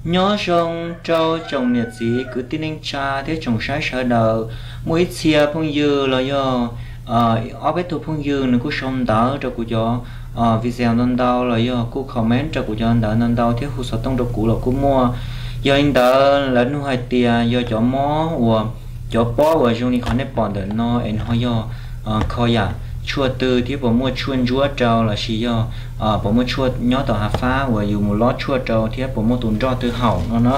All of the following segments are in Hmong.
Nyob zoo rau tsoom niam txiv kwv tij neej tsa thiab tsoom saib sawv daws. Muaj ib txhia phooj ywg los yog ob peb tug phooj ywg nws kuj sau ntawv rau kuv cov video ntau ntau los yog kuj comment rau kuv cov ntawv ntau ntau thiab hu xov tooj rau kuv los kuj muaj. Yog li ntawd lawv nug hais tias yog cov mob uas, cov pob uas zoo li qhov nej pom ntawm no es ho yog kho yam tshuaj twg thiab puas muaj tshuaj ntsuab rau lossis yog puas muaj tshuaj nyob tom hav fab uas yus mus lob tshuaj rau thiab puas muaj tus nroj twg haum no na.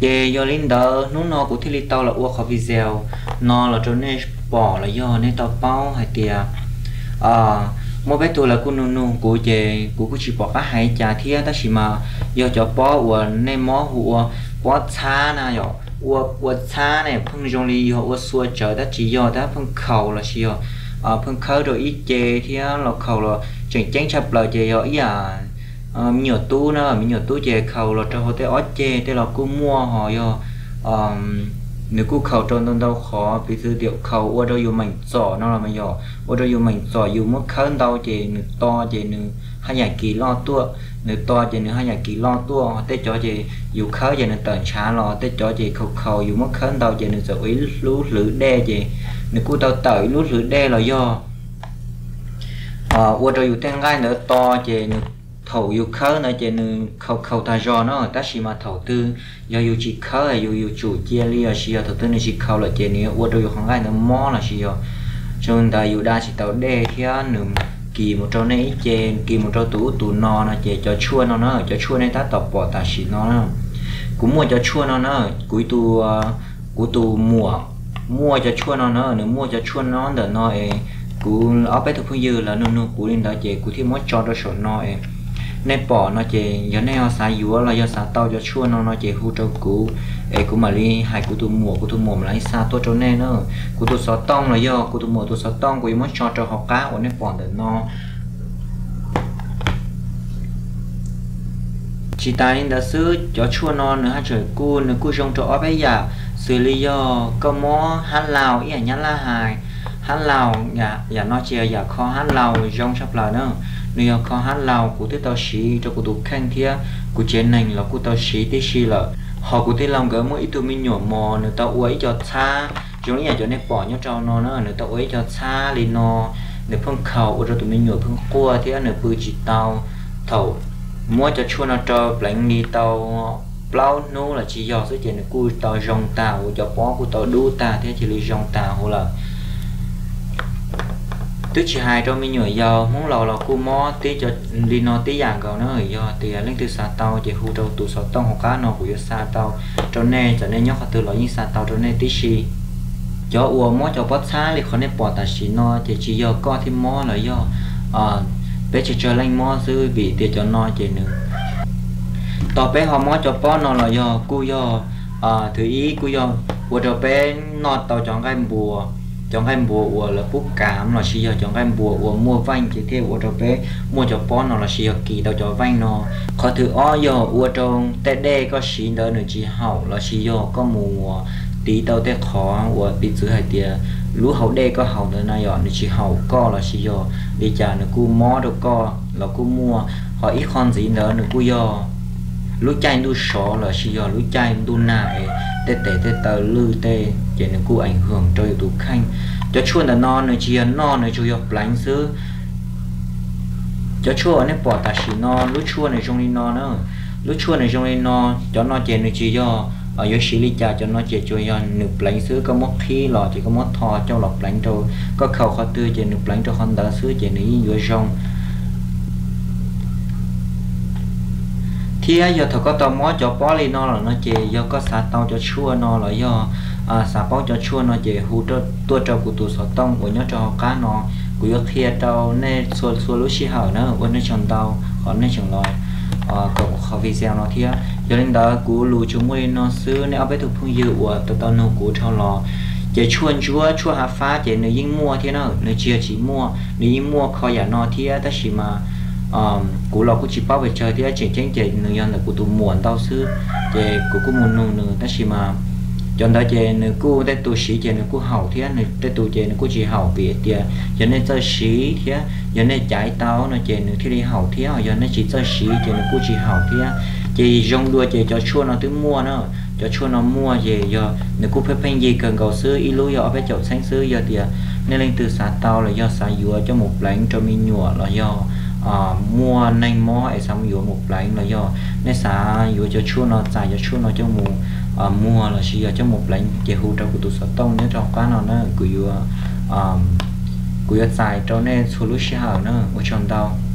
Ces yog li ntawd hnub no kuv thiaj li tau los ua qhov video no los rau nej pom los yog nej tau paub hais tias muaj peb tug lawv kuj nug nug kuv ces kuv kuj tsis pom qab hais li cas thiab, tab sis mas yog cov pob uas nej mob hu ua pob txhab na yom, ua ua txhab ne pheej zoo li yog ua xua tsawv tab tsis yog, tab pheej khaus lossis yog pheej khawb rau ib ce thiab los khaus los tseem ceeb tshaj plaws ces yog ib yam me nyuam tub na, me nyuam tub ces khaus los rau hauv tej ob ceg tej los kuj muaj, ho yog nws kuj khaus rau ntau ntau qhov, piv txwv tias khaus ua rau yus meem txom no los mas yog ua rau yus meem txom, yus muab khawb ntau ces nws to ces nws haj yam kis loj tuaj, nws to ces nws haj yam kis loj tuaj. Tej cov ces yus khawb ces nws tawm ntshav los, tej cov ces khaus khaus yus muab khawb ntau ces nws txawm ua ib lub hlwv dej ces nws kuj tau tawm ib lub hlwv dej los yog ua rau yus tej nqaij ntawd to ces nws, thaum yus khawb ntawd ces nws khaus khaus tag zog na, tab sis mas thaum twg yog yus tsis khawb yus yus tsum cia li lossis yog thaum twg nws tsis khaus lawm ces nws yuav ua rau yus qhov nqaij ntawd mob lossis yog zoo ntawd yus da tsis tau dej thiab nws kis mus rau nej ib ce, kis mus rau tus ub tus no no ces cov tshuaj no na, cov tshuaj nej tab tom pom tam sim no na, kuv muaj cov tshuaj no na, kuv tus, kuv tus muam muaj cov tshuaj no na, nws muaj cov tshuaj no ntawm no es kuv ob peb tug phooj ywg lawv nug nug kuv li ntawd ces kuv thiaj muab tso rau saum no es nej pom no ces yog nej ho xav yuav los yog xav tau cov tshuaj no no ces hu rau kuv es kuv mam li hais kuv tus muam, kuv tus muam mam li xa tuaj rau nej na. Kuv tus xov tooj los yog kuv tus muam tus xov tooj kuv yuav muab tso rau hauv qab uas nej pom ntawm no. Tsis tas li ntawd xwb, cov tshuaj no nws haj tseem kuj, nws kuj zoo rau ob peb yam, xws li yog koj mob hab laug ib yam nyab laj hais, hab laug, yam no tsis yog yam kho hab laug zoo tshaj plaws na, nws yog kho hab laug, kuv twb tau siv rau kuv tus kheej thiab kuv tsev neeg los kuj tau siv tib si lawm. Ho kuv tij laug nkawd muaj ib tug me nyuam mos nws tau ua ib co txhab zoo ib yam cov nej pom nyob rau no na, nws tau ua ib co txhab li no, nws pheej khaus ua rau tus me nyuam pheej quaj thiab nws pw tsis tau. Thaum muab cov tshuaj no rau pleev li tau plaub hnub los tsis yog xwb ces nws kuj tau zoo tag, ua cov pob kuj tau dub tag thiab cia li zoo tag huv lawm. Twb tsis hais rau me nyuam yaus, Hmoob laus los kuj mob tib co li no tib yam nkaus na. Yog tias leej twg xav tau ces hu rau tus xov tooj hauv qab no kuv yuav xa tau rau nej, txawm nej nyob qhov twg los yeej xa tau rau nej tib si. Cov uas mob cov pob txhab li qhov nej pom tam sim no ces tsis yog koj thiaj mob los yog peb tsawg tsawg leej mob xwb, vim tias cov no ces nws, tau peb ho mob cov pob no los yog kuj yog, thwv ib kuj yog ua rau peb noj tau cov nqaij npua, cov nqaij npua uas lawv pub kav lossis yog cov nqaij npua uas muaj veej ces thiaj ua rau peb muaj cov pob no lossis yog kis tau cov veej no. Qhov thwv ob yog ua rau tej dej koj siv ntawd nws tsis haum lossis yog koj mus tiv tau tej qhov uas piv txwv hais tias lub hau dej koj haus ntawd na yom, nws tsis haum koj lossis yog li cas nws kuj mob rau koj los kuj muaj. Ho ib qho ntxiv ntawd nws kuj yog lub caij ntuj sov lossis yog lub caij ntuj nag es tej tes tej taw lwj tej ces nws kuj eev hwm rau yus tus kheej. Cov tshuaj ntawm no nws tsis yog noj, nws tsuas yog pleev xwb. Cov tshuaj uas nej pom tam sim no lub tshuaj nws zoo li no na, lub tshuaj nws zoo li no, cov no ces nws tsis yog yuav siv li cas, cov no ces tsuas yog nws pleev xwb, koj muab qhib los ces koj muab tho coj los pleev rau, koj khaus qhov twg ces nws pleev rau qhov ntawd xwb ces nws yeej yuav zoo. Thiab yog thaum koj tau mob cov pob li no lawm no ces yog koj xav tau cov tshuaj no los yog xav paub cov tshuaj no ces hu tuaj rau kuv tus xov tooj uas nyob rau hauv qab no, kuv yuav qhia rau nej txhua txhua lub sij hawm na. Ua nej tsaug ntau qhov nej tseem los koom qhov video no thiab. Yog li ntawd kuv lus tsuas muaj li no xwb, nej ob peb tug phooj ywg uas tau tau nug kuv dhau los, ces tshuaj ntsuab tshuaj hav fab ces nws yeej muaj thiab na, nws tsis yog tsis muaj, nws yeej muaj kho yam no thiab, tab sis mas kuv los kuj tsis paub pes tsawg thiab, tseem ceeb ces nws yog ntawm kuv tus muam ntau xwb, ces kuv kuj mus nug nws, tab sis mas cov ntawd ces nws kuj tej tus siv ces nws kuj haum thiab, nws tej tus ces nws kuj tsis haum, vim tias yog nej txawj siv thiab yog nej caiv tau no ces nws thiaj li haum thiab, yog nej tsis txawj siv ces nws kuj tsis haum thiab. Ces zoo dua ces cov tshuaj no twb muaj na. Cov tshuaj no muaj ces yog nws kuj pheej pheej yig kawg nkaus xwb, ib lub yog ob peb caum txheeb xwb. Yog tias nej leej twg xav tau los yog xav yuav coj mus pleev rau me nyuam los yog muaj neeg mob es xav yuav mus pleev los yog nej xav yuav cov tshuaj no, txais cov tshuaj no coj mus muag los sis yog coj mus pleev ces hu rau kuv tus xov tooj nyob rau qab no na, kuv yuav txais rau nej txhua lub sij hawm na. Ua tsaug ntau.